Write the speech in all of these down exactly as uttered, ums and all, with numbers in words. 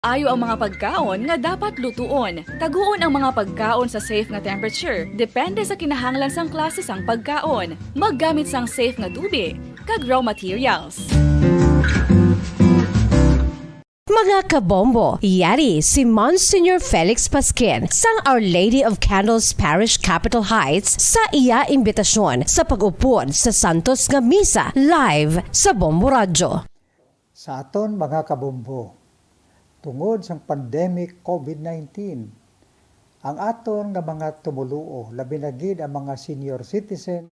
Ayo ang mga pagkaon nga dapat lutuon. Taguon ang mga pagkaon sa safe nga temperature, depende sa kinahanglan sang klase sang pagkaon. Maggamit sang safe nga tubig kag raw materials. Mga kabombo, yari si Monsignor Felix Pasquin sang Our Lady of Candles Parish, Capitol Heights, sa iya imbitasyon sa pag-upod sa santos nga misa live sa Bombo Radyo. Sa aton mga kabombo, tungod sang pandemic COVID nineteen, ang aton nga mga tumoluo, labi na gid ang mga senior citizen,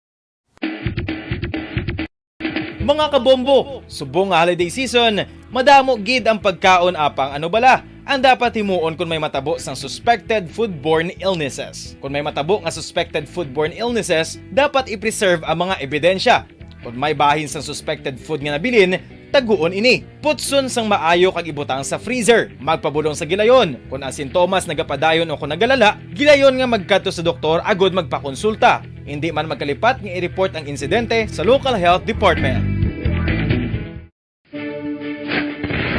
Mga kabombo, subong nga holiday season, madamo gid ang pagkaon, apang ano bala ang dapat himuon kon may matabo sang suspected foodborne illnesses? Kon may matabo nga suspected foodborne illnesses, dapat i-preserve ang mga ebidensya. Kon may bahin sang suspected food nga nabilin, taguon ini. Putson sang maayo kag ibutang sa freezer. Magpabulong sa gilayon. Kon ang sintomas nagapadayon o kon nagalala, gilayon nga magkadto sa doktor agud magpakonsulta. Indi man magkalipat nga i-report ang insidente sa local health department.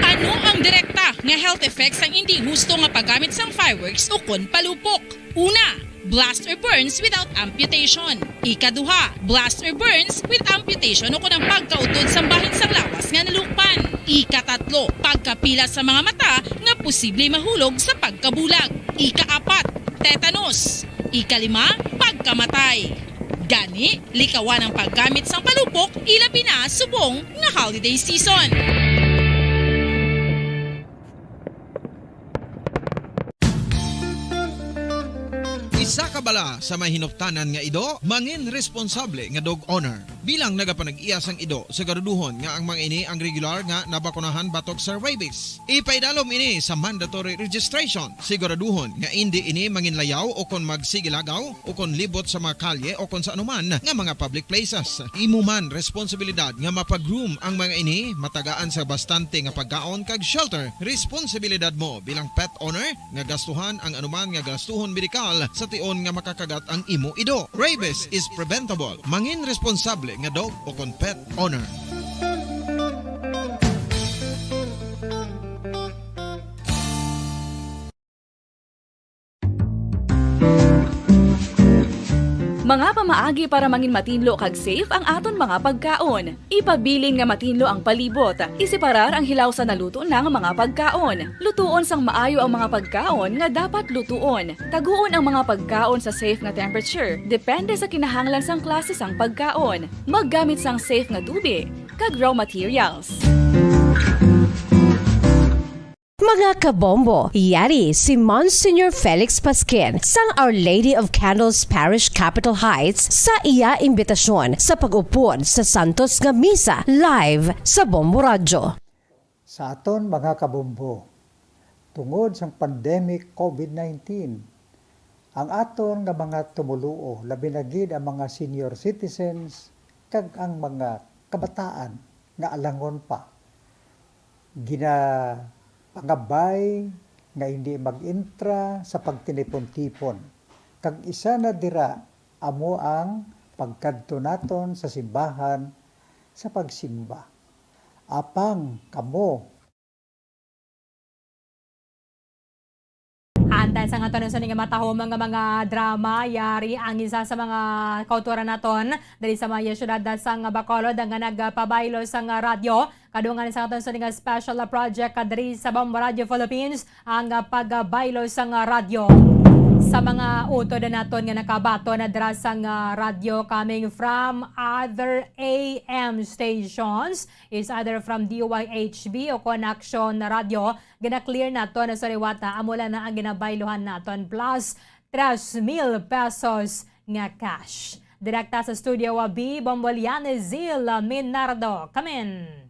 Ano ang direkta nga health effects sang indi husto nga paggamit sang fireworks ukon palupok? Una, blast or burns without amputation. Ikaduha, blast or burns with amputation ukon ang pagkautod sang bahin sang lawas nga nalukpan. Ikatatlo, pagkapila sa mga mata nga posible mahulog sa pagkabulag. Ikaapat, tetanus. Ikalima, pagkamatay. Gani, likawan ang paggamit sang palupok, ilabi na subong nga holiday season. Isa ka bala sa may hinuptanan nga ido, mangin responsable nga dog owner. Bilang nagapanag-iya sang ido, siguraduhon nga ang mga ini ang regular nga nabakunahan batok sa rabies. Ipaidalom ini sa mandatory registration. Siguraduhon nga indi ini manginlayaw o kon magsigilagaw o kon libot sa mga kalye o kon sa anuman nga mga public places. Imo man responsibilidad nga mapa-groom ang mga ini, matagaan sa bastante nga pagkaon kag shelter. Responsibilidad mo bilang pet owner nga gastuhan ang anuman nga gastuhon medikal sa tion nga makakagat ang imo ido. Rabies is preventable. Mangin responsable nga dog o kon pet owner. Mga pamaagi para mangin matinlo kag safe ang aton mga pagkaon. Ipabilin nga matinlo ang palibot. Iseparar ang hilaw sa naluto na nga mga pagkaon. Lutuon sang maayo ang mga pagkaon nga dapat lutuon. Taguon ang mga pagkaon sa safe nga temperature, depende sa kinahanglan sang klase sang pagkaon. Maggamit sang safe nga tubig kag raw materials. Mga kabombo, yari si Monsignor Felix Pasquin sang Our Lady of Candles Parish, Capitol Heights, sa iya imbitasyon sa pag-upod sa santos nga misa live sa Bombo Radyo. Sa aton mga kabombo, tungod sang pandemic COVID nineteen, ang aton nga mga tumoluo, labi na gid ang mga senior citizens kag ang mga kabataan nga alangon pa, ginapangabay nga indi mag-entra sa pagtinipon-tipon, kag isa na dira amo ang pagkadto naton sa simbahan sa pagsimba. Apang kamo, Antes ang aton sa nga matahom nga mga drama, yari ang isa sa mga kautoran naton diri sa may siyudad sang Bacolod nga nagpabaylo sang radyo. Kadungan sa aton sa nga special project diri sa Bombo Radio Philippines ang pagbaylo sang radyo. Sa mga utod naton nga nakabaton dira sang radyo coming from other A M stations, is either from D Y H B o kon Aksyon Radyo, gina-clear naton sa liwata, amo lang na ang ginabayluhan naton, plus tres mil pesos nga cash. Direkta sa Studio B, Bombo Liane Zil Minardo. Kamin!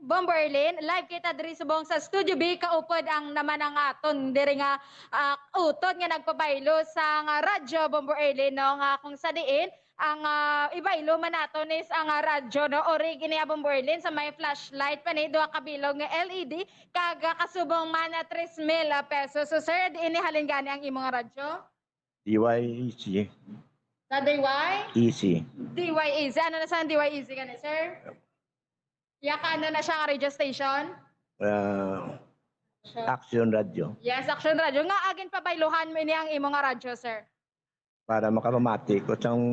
Bombo Erlin, live kita diri subong sa Studio B, kaupod ang naman ang aton diri nga ah, utod nga nagpabaylo sa nga radyo, Bombo Erlin, no, nga kung sa diin ang ah, ibaylo man naton is ang ah, radyo, no, ori gini, ah, Bombo Erlin, sa may flashlight pa ni, duha ka bilog nga L E D, kag ah, kasubong man na tres mil pesos. So sir, diin ni halin gani ang imo nga radyo? D Y E C. Na D Y? E C. D Y E C. Ano na sa D Y E C gani, sir? Yaka ano na siya nga radio station? ah, Action Radio. Yes, Action Radio. Nga agin pabayluhan mo ini ang imo nga radyo, sir? Para makapamati ko sang,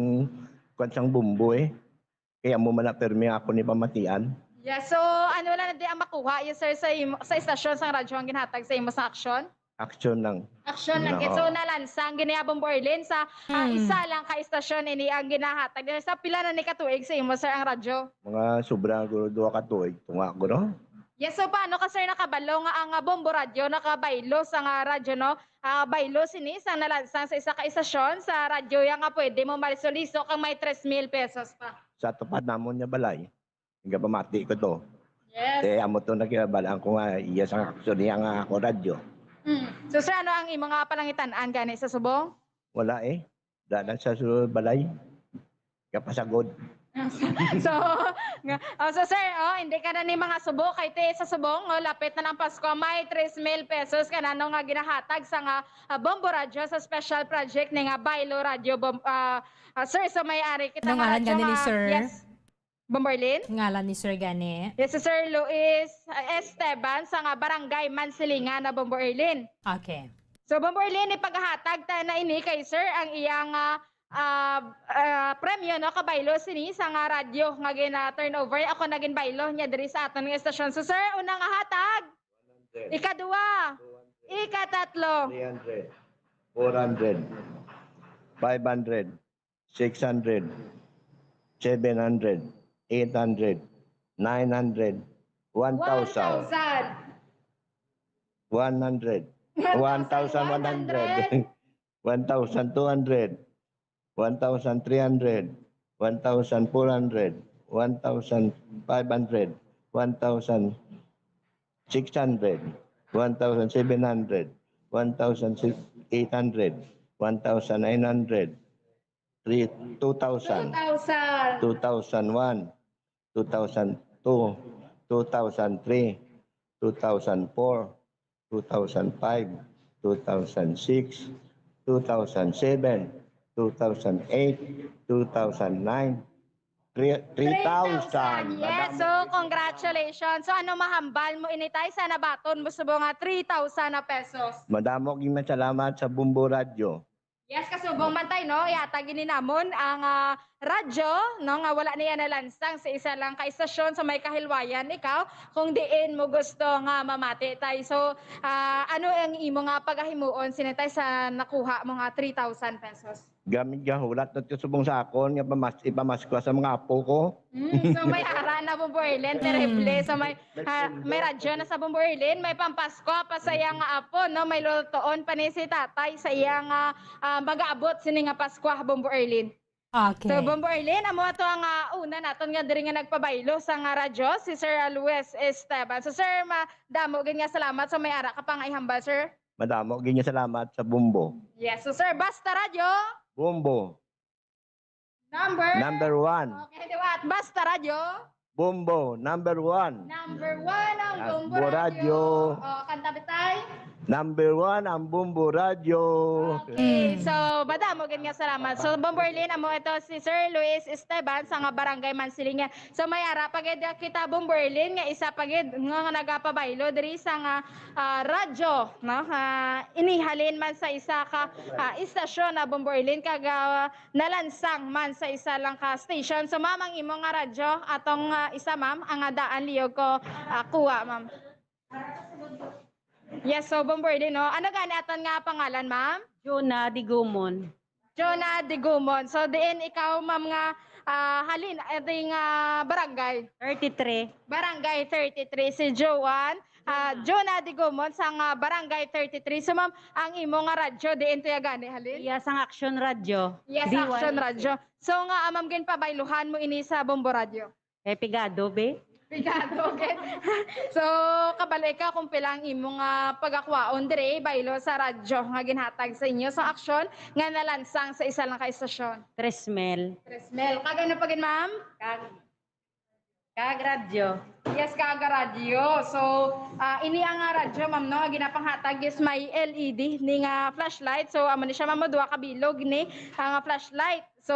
kwan sang Bombo eh. Kaya mo man na permi ako ni pamatian. Yes, so ano lang na di ang makuha, yes, sir, sa, imo, sa istasyon sang radyo ang ginhatag sa imo sa Action? Action lang. Action lang. Oo. So nalansang gini, ah, Bombo Erlin, sa ah, Hmm. isa lang ka istasyon ini ang ginahatag. Sa pila na ni katuig sa imo, sir, ang radyo? Mga sobra guro duha ka tuig, tunga guro. Yes, so paano ka, sir, nakabalo nga ang ah, Bombo Radyo nakabaylo sa nga radyo, no? Ah, baylo sini sa nalansang sa isa ka istasyon sa radyo ya nga pwede mo maliso-liso kang may tres mil pesos pa. Sa tupad namon nga balay, nga pamati ko to. Yes. Eh, amo to nakibalaan ko nga iya sang action niya nga ako radyo. Mm. So, sir, ano ang imo nga palangitan-an gani sa subong? Wala eh. Wala lang sa sulod balay. Kapasagod. So, nga, oh, so sir, oh, hindi ka na ni mga subo kay ti sa subong, oh, lapit na lang Pasko, may tres mil pesos ka na, no, nga ginahatag sa nga ah, Bombo Radyo sa special project ni nga Baylo Radyo Bom, ah, ah, sir, so may ari kita Ano nga ngalan radyo gani ni nga- sir? Yes. Bombo Erlin? Ngalan ni Sir gani. Yes, si Sir Luis ah, Esteban sa nga Barangay Mansilingan na Bombo Erlin. Okay. So, Bombo Erlin, ipagahatag ta na ini kay sir ang iyang ah, ah, ah, premyo, no, kabaylo sini sa nga radyo nga gina-turnover. Ako naging baylo niya diri sa aton nga estasyon. So, sir, unang hatag. Ikaduha. Ikatatlo. Three hundred, four hundred, five hundred, six hundred, seven hundred, eight hundred, nine hundred, one thousand, one hundred, one thousand one hundred, one thousand two hundred, one thousand three hundred, one thousand four hundred, one thousand five hundred, one thousand six hundred, one thousand seven hundred, one thousand eight hundred, one thousand nine hundred, three, two thousand, Two thousand. two thousand one, two thousand two, two thousand three, two thousand four, two thousand five, two thousand six, two thousand seven, two thousand eight, two thousand nine, three, three thousand. Yes, so congratulations. So ano mahambal mo ini, tay, sa nabaton mo subong nga three thousand na pesos? Madamo gyud nga salamat sa Bombo Radyo. Yes, kasubong man, tay, no? Yata gini namon ang ah, radyo, no, nga wala niya nalansang sa isa lang ka istasyon sa may kahilwayan ikaw kung diin mo gusto nga mamati, tay. So, ah, ano ang imo nga pagahimuon sini, tay, sa nakuha mo nga three thousand pesos? Gamit nga hulat na subong sa akon nga pamas ipamaskwa sa mga apo ko. Mm, so may ara na Bombo Erlin, terrible. So may ah, may radyo na sa Bombo Erlin, may pampaskwa pa sa iya nga apo, no? May lutoon pa ni si tatay sa iya nga ah, mag-aabot sini nga Paskwa, Bombo Erlin. Okay. So Bombo Erlin, amo ato ang ah, una naton nga diri nga nagpabaylo sa nga radyo, si Sir ah, Luis Esteban. So sir, madamo gid nga salamat. So may ara ka pa nga ihambal, sir? Madamo gyud nga salamat sa Bombo. Yes. So sir, Basta Radyo, Bombo, number number one. Okay, liwat. Basta Radyo, Bombo, number one. number one ang Ah, Bombo Bombo Radyo. Radyo. Oh, kanta bitay. Number one ang Bombo Radyo. Okay, Mm. so madamo gid nga salamat. So Bombo Erlin, amo ito si Sir Luis Esteban sa nga Barangay Mansilingan. So may ara pa gid kita, Bombo Erlin, nga isa pa gid nga, nga nagapabaylo diri sa nga ah, radyo, no? Ah, inihalin man sa isa ka ah, istasyon na, Bombo Erlin, kag ah, nalansang man sa isa lang ka station. So ma'am, ang imo nga radyo atong ah, isa, ma'am, ang ah, daan liyog ko ah, kuha, ma'am. Yes, so Bombo Erlin, no? Ano gani aton nga pangalan, ma'am? Jonah Digumon. Jonah Digumon. So diin ikaw, ma'am, nga ah, halin, ito nga barangay? Thirty-three. Barangay thirty-three, si Joan. Ah, Jonah Digumon sa nga Barangay thirty-three. So ma'am, ang imo nga radyo diin to ya gani halin? Iya sang Action Radio. Yes, D Y S. Action Radio. So nga, ah, ma'am, ginpabayluhan mo ini sa Bombo Radio? Eh, pigado, be? Pigado, okay. So, kabalo ikaw kung pila ang imo nga pagakwaon dire, baylo sa radyo nga ginhatag sa inyo sa Action nga nalansang sa isa lang ka estasyon? Tres mil. Tres mil. Kag ano pa gid, ma'am? Kag, kag radyo. Yes, kag radyo. So, ah, ini ang ah, radyo, ma'am, no, nga ginapanghatag is may L E D ni nga flashlight. So, amo ni siya, ma'am, duha ka bilog ni ang ah, flashlight. So,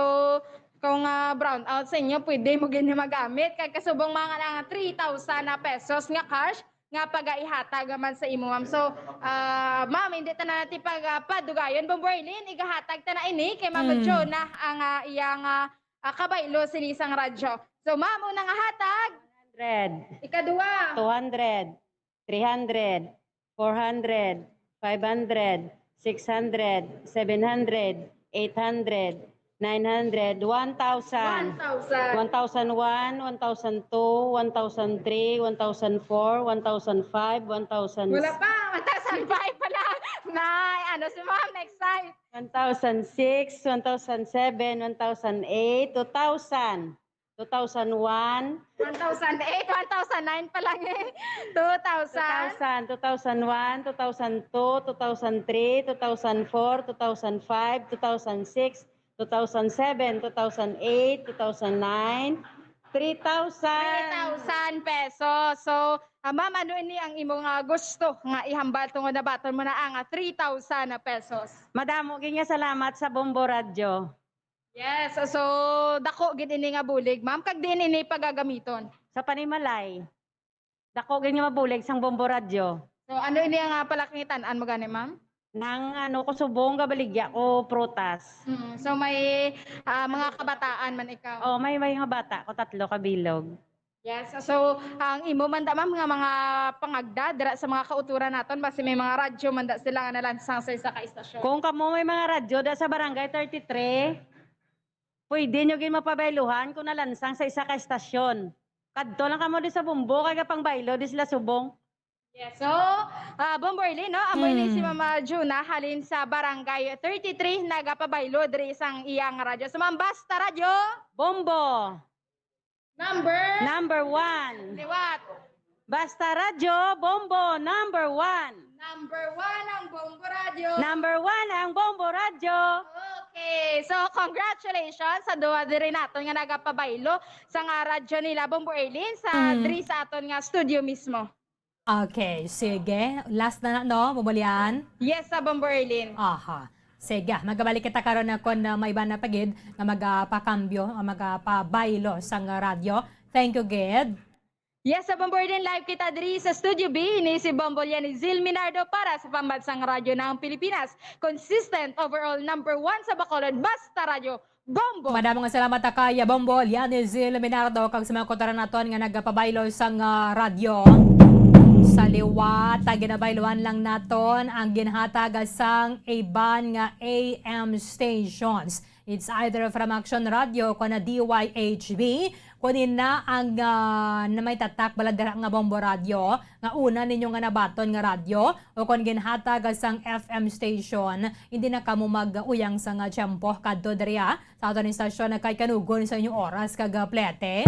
kung ah, brown out sa inyo, pwede mo gini magamit. Kag kasubong mga nga three thousand na pesos nga cash, nga pagaihatag man sa imo, ma'am. So, ah, ma'am, hindi ta na natin pag, ah, padugayon. Bombo Arlene, igahatag ta na ini kay Ma'am Mm. Jonah ang, ah, iyang, ah, ah, kabaylo sini sang radyo. So, ma'am, una nga hatag. Hundred. Ikaduha. Two hundred. Three hundred. Four hundred. Five hundred. Six hundred. Seven hundred. Eight hundred. Nine hundred, one thousand. One thousand. One thousand one, one thousand two, one thousand three, one thousand four, one thousand five, one thousand. Wala pa, one thousand five pa lang. Nay, ano si ma'am? Next slide. One thousand six, one thousand seven, one thousand eight, two thousand, two thousand one. One thousand eight, one thousand nine pa lang eh. Two thousand. Two thousand, two thousand one, two thousand two, two thousand three, two thousand four, two thousand five, two thousand six, two thousand seven, two thousand eight, two thousand nine, three thousand. Three thousand pesos. So, ah, ma'am, ano ini ang imong, ah, gusto nga ihambal tungod nabaton mo na ang, ah, three thousand pesos? Madamo gid nga salamat sa Bombo Radyo. Yes, so dako gid ini nga bulig, ma'am. Kag diin ini pagagamiton? Sa panimalay. Dako gid nga mabulig sang Bombo Radyo. So, ano ini ang, ah, palakitan-an mo gani, ma'am? Nang, ano, kusubong, gabaligya ko prutas. Mm, so, may, ah, mga kabataan man ikaw? Oh, may, may mga bata ko, tatlo ka bilog. Yes, so, ang imo man da, ma'am, nga mga pangagda dira sa mga kauturan naton, basi may mga radyo man da sila nga nalansang sa isa ka istasyon. Kung kamo may mga radyo da sa Barangay thirty-three, pwede nyo gid mapabayluhan kung nalansang sa isa ka istasyon. Kadto lang kamo di sa Bombo, kay gapangbaylo di sila subong. Yes. So, ah, Bombo Arlene, no? Amo ini si Hmm. Mama Juna halin sa Barangay thirty-three, nagapabaylo diri sang iyang radyo. So, ma'am, basta radyo. Bombo. Number? Number one. Liwat. Basta radyo, Bombo, number one. Number one ang Bombo Radyo. Number one ang Bombo Radyo. Okay. So, congratulations sa duha diri naton nga nagapabaylo sa nga radyo nila, Bombo Arlene, sa Hmm. diri sa aton nga studio mismo. Okay, sige. Last na na, no? Bumalian? Yes, sa Bombo Arlene. Aha. Sige, magabalik kita karon na kon, ah, may iba na pa gid nga magapakambyo, ah, magapabaylo sang radyo. Thank you, gid. Yes, sa Bombo Arlene, live kita diri sa Studio B. Ini si Bombo Lianizil Minardo para sa Pambansang Radyo ng Pilipinas. Consistent, overall number one sa Bacolod, basta radyo. Bombo! Madamo nga salamat ta kay Bombo Lianizil Minardo kag sa mga kauturan naton nga nagapabaylo sang, ah, radyo. Sa liwat, ang ginabayluhan lang naton ang ginhatag sang iban nga A M stations. It's either from Action Radio o kon na D Y H B, kunin na ang, ah, na may tatak bala dira nga Bombo Radyo, nga una ninyo nga nabaton nga radyo, o kon ginhatag sang F M station, hindi na kamo mag-uyang sang tiyempo kadto diri, ah, sa aton istasyon kay kanugon sa inyong oras kag, ah, plete.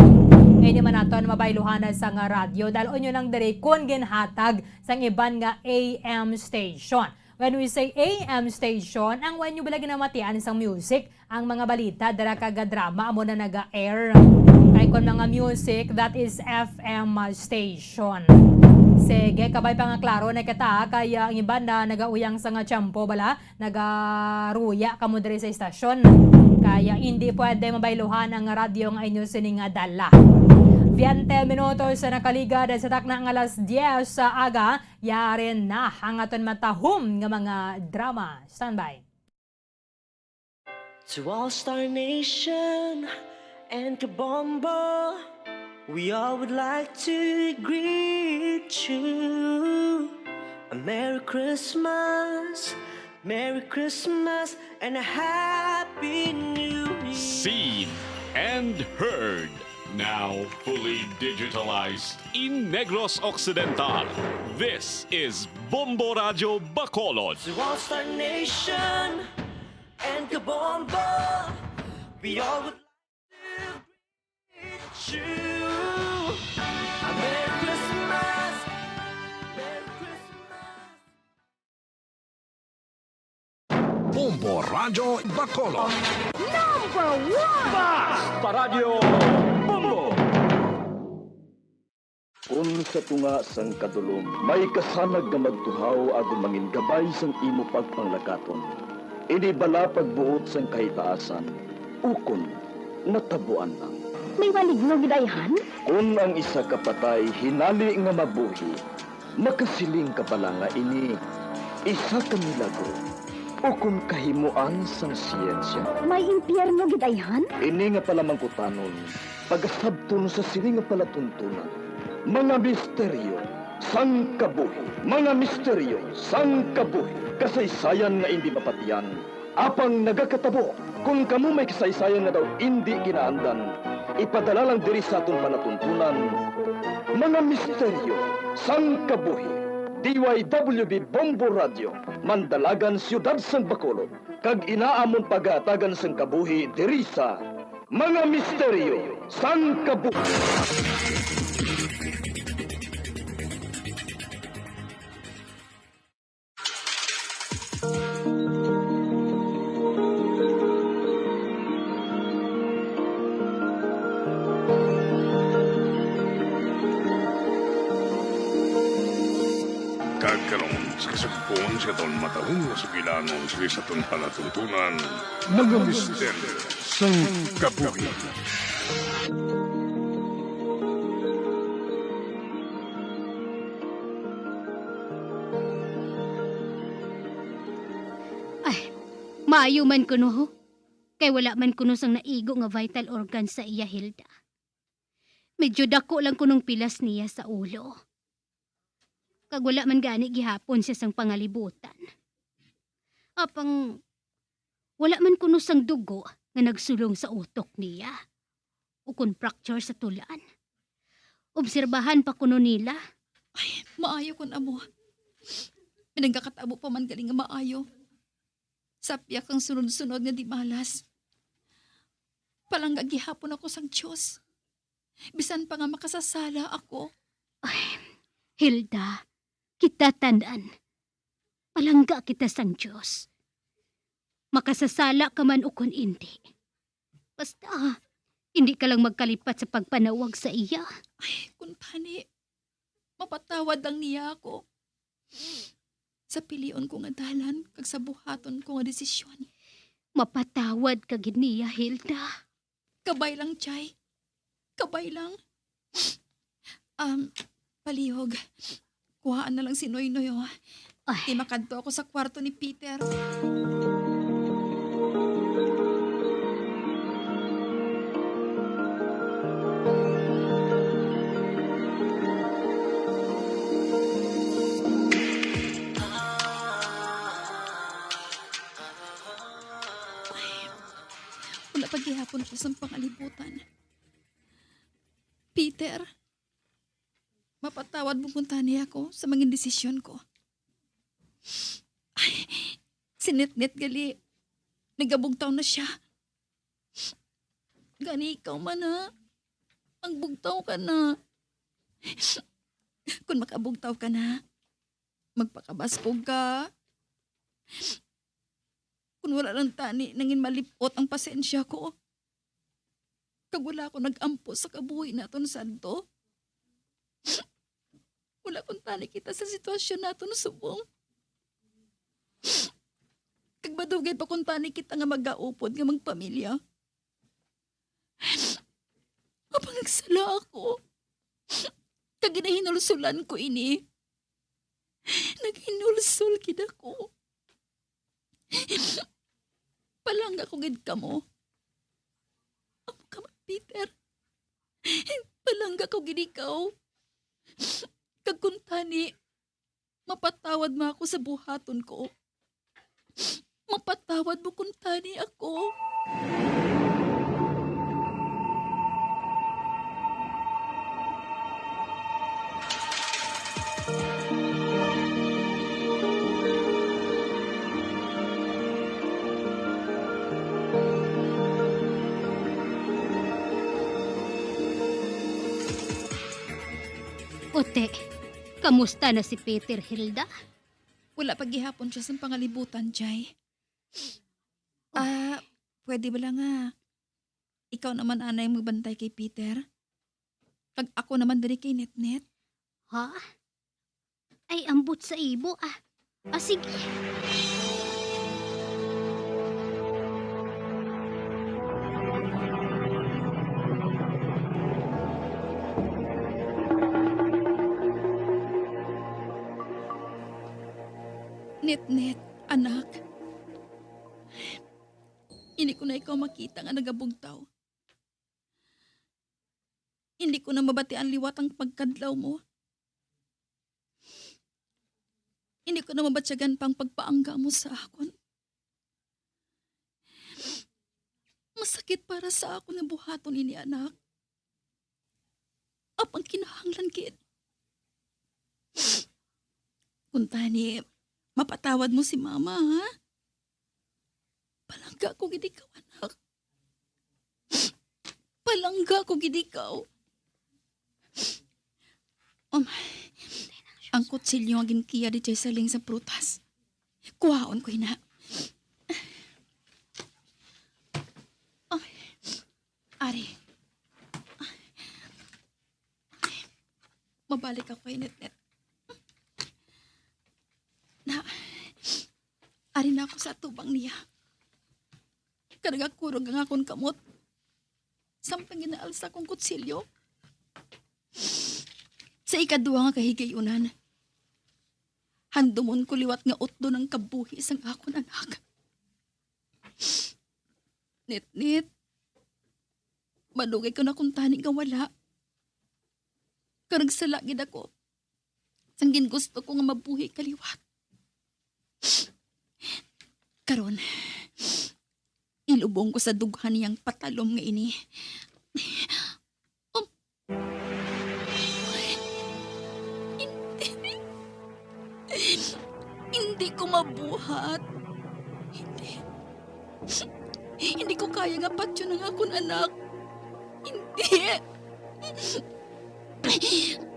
Hindi man naton mabayluhan sang radyo, dal-on nyo lang diri kon ginhatag sang iban nga A M station. When we say A M station, ang when nyo bala ginamatian sang music, ang mga balita, dira kag drama, amo na naga-air. Kay kon mga music, that is F M station. Sige, kabay pa nga klaro na kita, kay ang iban na nagauyang sang tiyempo bala, nagaruya kamo diri sa istasyon. Kay hindi pwede mabayluhan ang radyo nga inyo sini nga dala. Veinte minutos sa nakaligad sa takna nga alas diez sa aga, yari na ang aton matahom nga mga drama. Standby. To All Star Nation and Kabombo, we all would like to greet you a Merry Christmas, Merry Christmas, and a Happy New Year. Seen and heard, now fully digitalized. In Negros Occidental, this is Bombo Radyo Bacolod. To All Star Nation and Kabombo, we all would like to greet you a Merry Christmas, Merry Christmas. Bombo Radyo Bacolod. Number one! Basta Radyo Bombo! Kun sa tunga sang kadulom may kasanag nga magtuhaw agud mangin gabay sang imo pagpanglakaton, ini bala pagbuot sang kahitaasan, ukon natabuan lang. May maligno gid ayhan? Kun ang isa ka patay hinali nga mabuhi, Makasiling ka bala nga ini isa ka milagro ukon kahimoan sang siyensya? May impyerno gid ayhan? Ini nga palamangkutanon pagasabton sa sini nga palatuntunan, mga misteryo sang kabuhi, mga misteryo sang kabuhi, kasaysayan nga indi mapatian, apang nagakatabo. Kon kamo may kasaysayan nga daw indi kinaandan, ipadala lang diri sa aton palatuntunan, mga misteryo sang kabuhi. D Y W B Bombo Radio, Mandalagan, Siyudad sang Bacolod, kag inaamon pagahatagan sang kabuhi diri sa mga misteryo sang kabuhi. Kag karon, sa kasugpon sa aton matahong nga sugilanon sa aton palatuntunan, mga misteryo sang kabuhi. Ay, maayo man kuno, ho. Kay wala man kuno sang naigo nga vital organ sa iya, Hilda. Medyo dako lang kunong pilas niya sa ulo. Kag wala man gani gihapon siya sang pangalibutan. Apang wala man kuno sang dugo nga nagsulong sa utok niya, ukon fracture sa tulan. Obserbahan pa kuno nila. Ay, maayo kon amo. May nagakatabo pa man gali nga maayo. Sa pihak sang sunod-sunod nga di malas. Palangga gihapon ako sang Dios. Bisan pa nga makasasala ako. Ay, Hilda, kita tanan, palangga kita sang Dios. Makasasala ka man ukon indi. Basta, hindi ka lang magkalipat sa pagpanawag sa iya. Ay, kuntani, mapatawad lang niya ako. Sa pilion ko nga dalan kag sa buhaton ko nga desisyon. Mapatawad ka gid niya, Hilda. Kabay lang, Chay. Kabay lang. Um, palihog. Kuhaan na lang si Noynoy, oh. Ay. Di makadto ako sa kwarto ni Peter. Ay, wala pa gihapon ako sang pangalibutan. Peter, mapatawad mo kuntani ako sa mga desisyon ko. Ay, si Netnet gali, nagabugtaw na siya. Gani ikaw man, ha? Magbugtaw ka na. Kung makabugtaw ka na, magpakabaskog ka. Kung wala lang tani nangin malip-ot ang pasensya ko, kag wala ako nag-ampo sa kabuhi naton sadto, wala kuntani kita sa sitwasyon naton subong. Kag madugay pa kuntani kita nga magaupod nga magpamilya. Apang nagsala ako, kag ginahinulsulan ko ini. Naghinulsol gid ako. Palangga ko gid kamo. Amo ka man, Peter. Palangga ko gid ikaw. Kag kuntani, mapatawad mo ako sa buhaton ko. Mapatawad mo kuntani ako. Ote, kamusta na si Peter, Hilda? Wala pa gihapon siya sa pangalibutan, Jay. Ah, pwede bala nga ikaw naman anay magbantay kay Peter? Kag ako naman diri kay Netnet? Ha? Ay, ambot sa imo, ah. Ah, sige. Nitnit, anak. Hindi ko na ikaw makita nga nagabugtaw. Hindi ko na mabatian liwat ang pagkadlaw mo. Hindi ko na mabatyagan pang pagpaangga mo sa akon. Masakit para sa akon nga buhaton ini, anak. Apang kinahanglan gid. Kuntani, mapatawad mo si mama, ha? Palangga ko gid ikaw, anak. Palangga ko gid ikaw. Um, ang kutsilyo nga ginkiya di sa ling sa prutas. Kuhaon ko ina. Um, ari. Mabalik ako kay Netnet. Na, ari na ako sa atubang niya. Kag nagakurog ang akon kamot. Samtang ginaalsa kong kutsilyo. Sa ikaduha nga kahigayunan, handumon ko liwat nga utdon ang kabuhi sang akon anak. Nitnit, madugay ko na kuntani nga wala. Kag nagsala gid ako sang gingusto ko nga mabuhi ka liwat. Karon, ilubong ko sa dughan niyang patalom nga ini. Um, hindi. Hindi ko mabuhat. Hindi. Hindi ko kaya nga patyon ang akon anak. Hindi.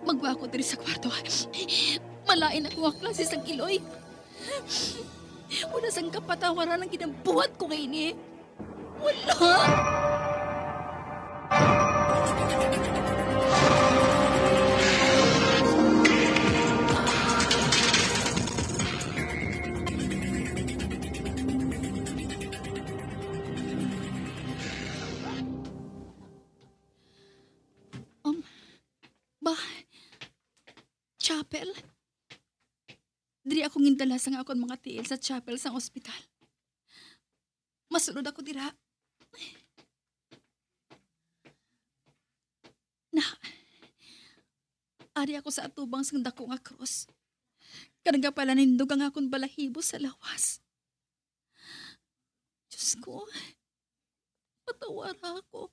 Magwa ko diri sa kwarto. Malain ako nga klase sang iloy. Wala sang kapatawaran ang ginabuhat ko kay ini. Wala. Um, ba, chapel? Diri ako gindala sang akon mga tiil sa chapel sang ospital. Masulod ako dira. Na, ari ako sa atubang sang dako nga krus. Kag nagapalanindog ang akon balahibo sa lawas. Diyos ko, patawara ako.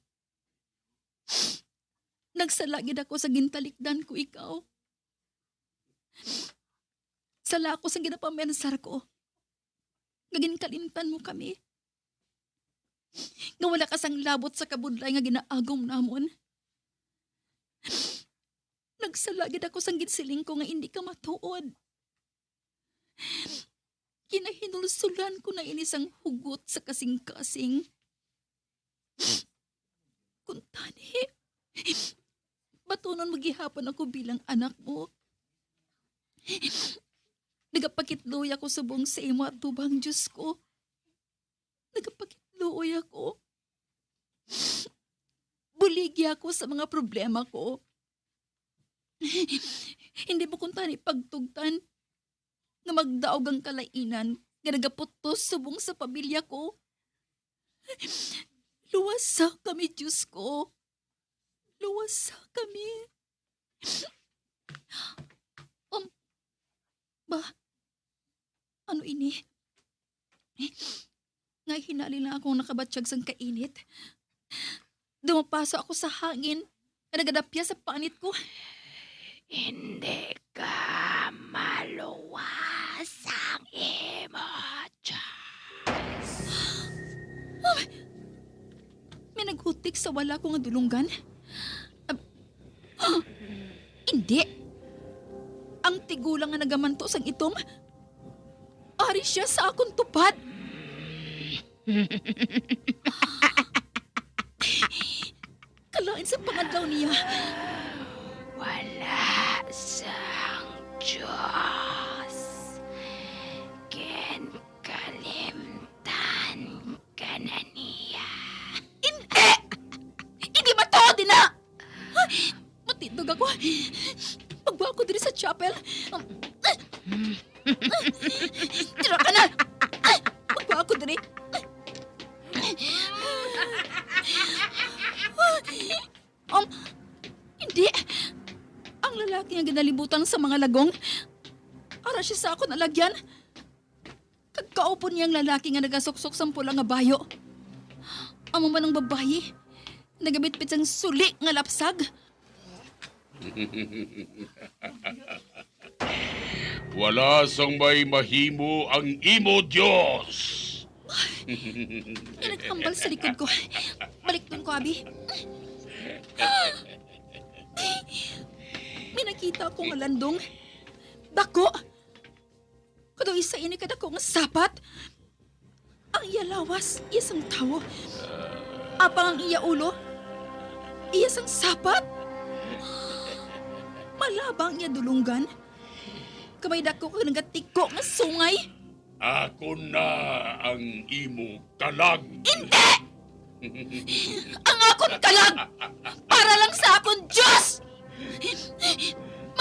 Nagsala gid ako sa gintalikdan ko ikaw. Sala ako sa ginapamensar ko nga ginkalimtan mo kami, nga wala ka sang labot sa kabudlay nga ginaagom namon. Nagsala gid ako sang ginsiling ko nga indi ka matuod. Ginahinulsulan ko na ini sang hugot sa kasing-kasing. Kuntani, batunon mo gihapon ako bilang anak mo. Nagapakitluoy ako subong sa imo atubang, Diyos ko. Nagapakitluoy ako. Buligi ako sa mga problema ko. Hindi mo kuntani pagtugtan nga magdaog ang kalainan nga nagaputos subong sa pamilya ko. Luwasa kami, Diyos ko. Luwasa kami. Um, ba, ano ini? Nga hinali lang akong nakabatyag sang kainit. Dumapaso ako sa hangin nga nagadapya sa panit ko. Hindi ka maluwas ang imo choice. Oh, may naghutik sa wala ko nga dulunggan. Ab-, hindi. Ang tigulang nga nagamanto sang itom, ari siya sa akon tupad. Kalain sa pangadlaw niya. Wala sang Diyos. Ginkalimtan ka na niya. Hindi! Hindi matuod ina! Matindog ako. Pagwa ko diri sa chapel. Um, sang mga lagong. Ara sia sa akon alagyan. Kag kaupod niya ang lalaki nga nagasuksok sang pula nga bayo. Amo man ang babayi nagabitbit sang suli nga lapsag. Wala sang may mahimo ang imo Dios. May naghambal sa likod ko. Balikton ko, abi. May nakita ko nga landong. Dako. Kadto isa ini kadako nga sapat. Ang iya lawas, iya sang tawo. Apang ang iya ulo, iya sang sapat. Malaba ang iya dulonggan. Kag may dako kag nagatiko nga sungay. Ako na ang imo kalag. Indi! Ang akon kalag para lang sa akon Dios!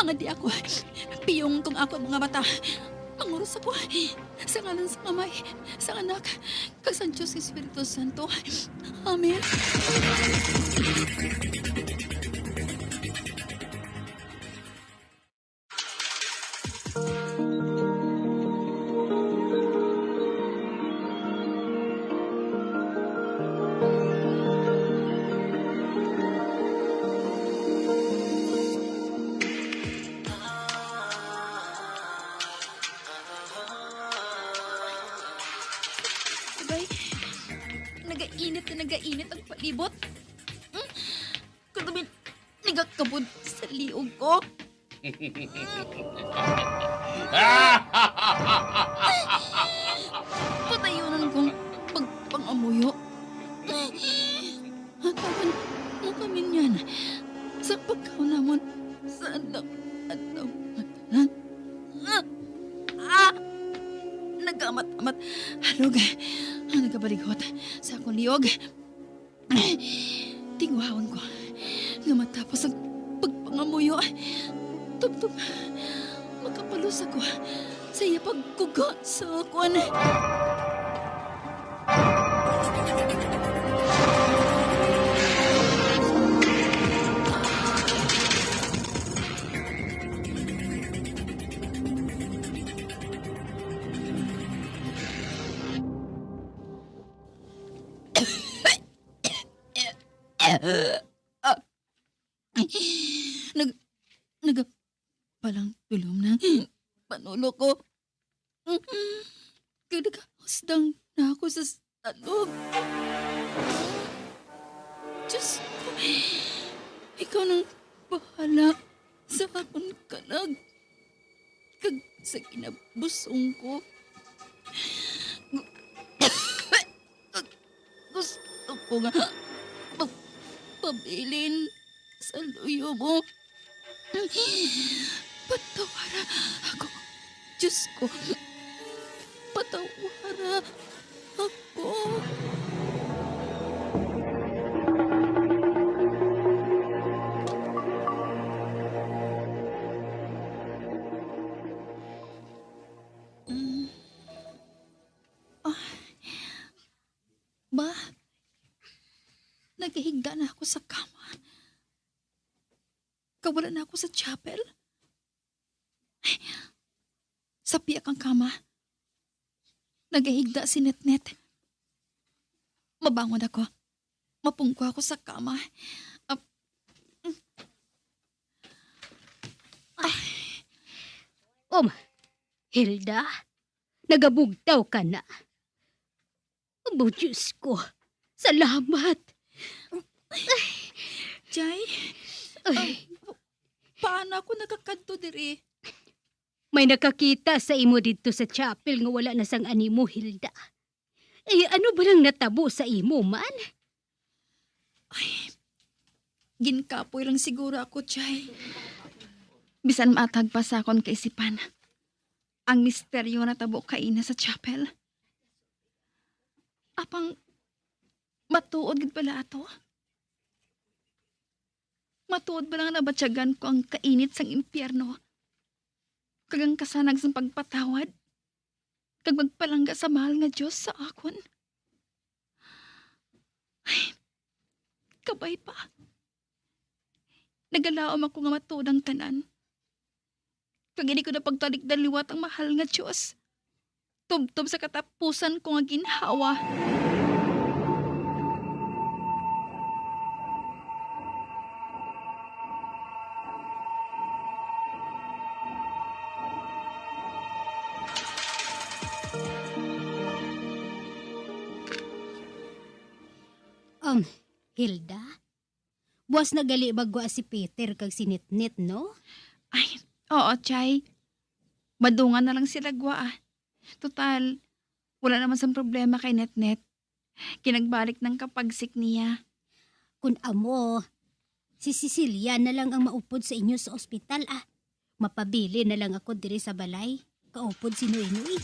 Mga di ako, piyong kong akon mga mata. Manguros ako sa ngalan sa Amay, sa Anak, kag sa Dios Espiritu Santo. Amen. Bay, nagainit na nagainit ang palibot. Hmm? Kagabi, nagakabod sa liog ko. Patayunan kong pagpangamuyo. Hatagin mo kami niyan sa pagkaon namon sa adlaw-adlaw nga tanan. Ah! Ah! Nagaamat-amat. Halog. Ang nagabalighot sa akong liog. Tinguhaon ko nga matapos ang pagpangamuyo, tubtob makapalos ako sa iya pagkuga sa akon. Nag, nagapalang tulom na panulo ko. Kag nagahusdang na ako sa salog. Diyos ko, ikaw nang bahala sa akon kalag kag sa kinabusong ko. Gu-, gusto ko nga magpabilin sa luyo mo. Patawara ako, Diyos ko. Patawara ako. Mm. Ah. Ba, nagahigda na ako sa kama. Kag wala na ako sa chapel. Sa pihak ang kama, nagahigda si Netnet. Mabangon ako. Mapungko ako sa kama. Ah, Um, Hilda, nagabugtaw ka na. Abo, Diyos ko, salamat. Jay, Ay, ah, pa-, paano ako nakakadto diri? May nakakita sa imo didto sa chapel nga wala na sang animo, Hilda. Eh, ano ba nang natabo sa imo man? Ay, ginkapoy lang siguro ako, Chay. Bisan matag pa sa akon kaisipan ang misteryo nga natabo kaina sa chapel. Apang matuod gid bala ato? Matuod bala nga nabatyagan ko ang kainit sang impyerno kag ang kasanag sang pagpatawad kag magpalangga sa mahal nga Dios sa akon? Ay, kabay pa. Nagalaom ako nga matuod ang tanan. Kag hindi ko na pagtalikdan liwat ang mahal nga Dios. Tubtob sa katapusan ko nga ginhawa. Um, Hilda? Buas na gali ba gwa si Peter kag si Nitnit, no? Ay, oo, Chay. Madungan na lang sila gwa, ah. Total, wala naman sang problema kay Nitnit. Kinagbalik nang kapagsik niya. Kun amo, si Cecilia na lang ang maupod sa inyo sa ospital, ah. Mapabilin na lang ako diri sa balay. Kaupod si Noynoy.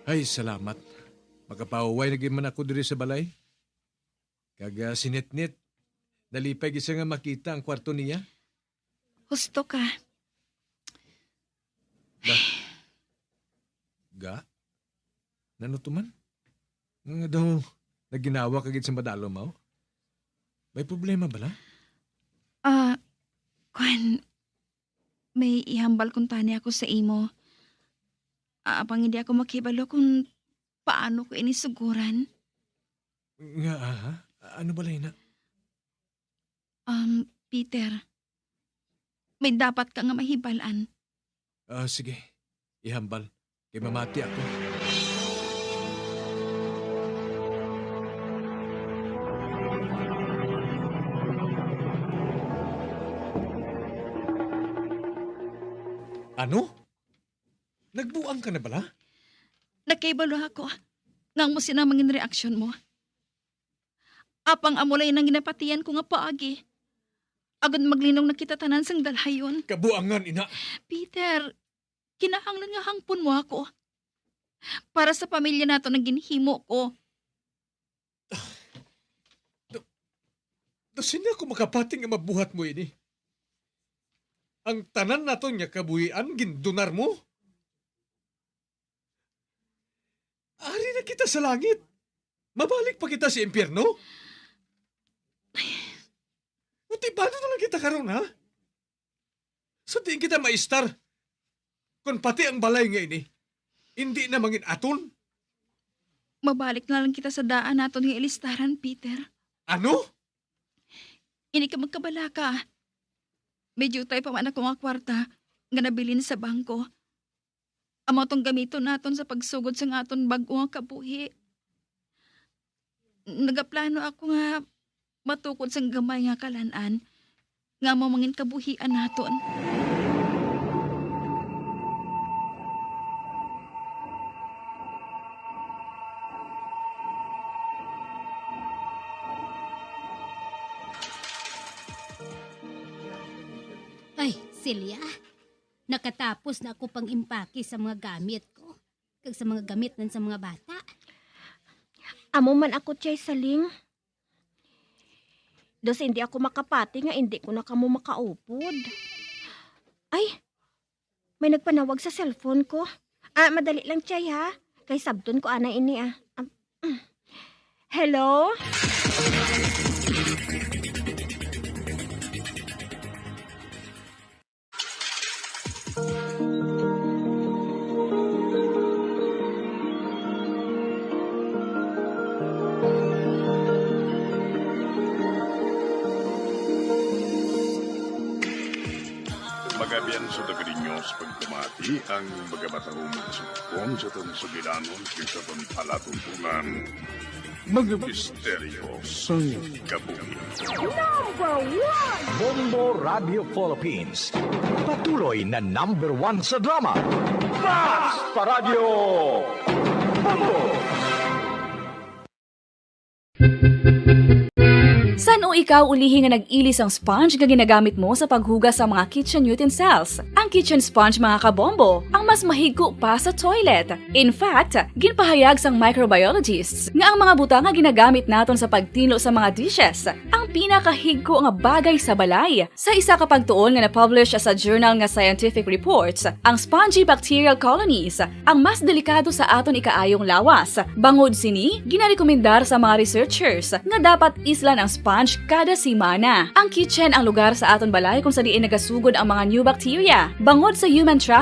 Ay, salamat. Makapauway na gid man ako diri sa balay. Kag, ah, si Nitnit, nalipay gid siya nga makita ang kwarto niya. Husto ka. Ga? Nano to man? Nga daw naginawa ka gid sa madalom, aw? May problema bala? Ah, kwan, may ihambal kuntani ako sa imo. Ah, apang hindi ako makahibalo kung paano ko ini suguran. Nga, aha? Ano bala ina? Um, Peter, may dapat ka nga mahibal-an. Ah, sige. Ihambal. Kay mamati ako. Ano? Nagbuang ka na bala? Nakahibalo ako nga amo sina mangin reaksyon mo. Apang amo lang ang ginapatian ko nga paagi. Agod maglinong na kita tanan sang dalayon. Kabuangan, ina. Peter, kinahanglan nga hangpon mo ako. Para sa pamilya nato nang ginhimo ko. Do, do sino ako makapati nga mabuhat mo ini? Ang tanan naton nga kabuhian gindunar mo? Ari na kita sa langit. Mabalik pa kita sa impyerno? Utibado na lang kita karon, ha? Sa diin kita maistar? Kon pati ang balay nga ini, hindi na mangin aton? Mabalik na lang kita sa daan naton nga ilistaran, Peter. Ano? Hindi ka magkabalaka. May diutay pa man ako nga kwarta nga nabilin sa bangko. Amo tong gamiton naton sa pagsugod sang aton bag-o nga kabuhi. Nagaplano ako nga matukod sang gamay nga kalan-an nga amo mangin kabuhian naton. Ay, Celia, nakatapos na ako pang-impake sa mga gamit ko kag sa mga gamit nan sa mga bata. Amo man ako, Chay Saling. Dos hindi ako makapati nga hindi ko na kamo makaupod. Ay, may nagpanawag sa cellphone ko. Ah, madali lang, Chay, ha? Kay sabton ko ana ini, ah. Am-, mm. Hello? Magabian sa daga ninyo sa pagpamati ang mga matahom nga sugpon sa aton sugilanon kag sa aton palatuntunan. Mga misteryo sang kabuhi. Number one! Bombo Radio Philippines. Patuloy na number one sa drama. Basta Radyo Bombo! San-o ikaw ulihi nga nag-ili sang sponge nga ginagamit mo sa paghugas sa mga kitchen utensils? Ang kitchen sponge, mga kabombo, ang mas mahigko pa sa toilet. In fact, ginpahayag sang microbiologists nga ang mga butang nga ginagamit naton sa pagtinlo sa mga dishes, ang pinakahigko nga bagay sa balay. Sa isa ka pagtuon nga na-publish sa journal nga Scientific Reports, ang spongy bacterial colonies ang mas delikado sa aton ikaayong lawas. Bangod sini, ginarekomendar sa mga researchers nga dapat islan ang sponge kada semana. Ang kitchen ang lugar sa aton balay kung sa diin nagasugod ang mga new bacteria. Bangod sa human trafficking,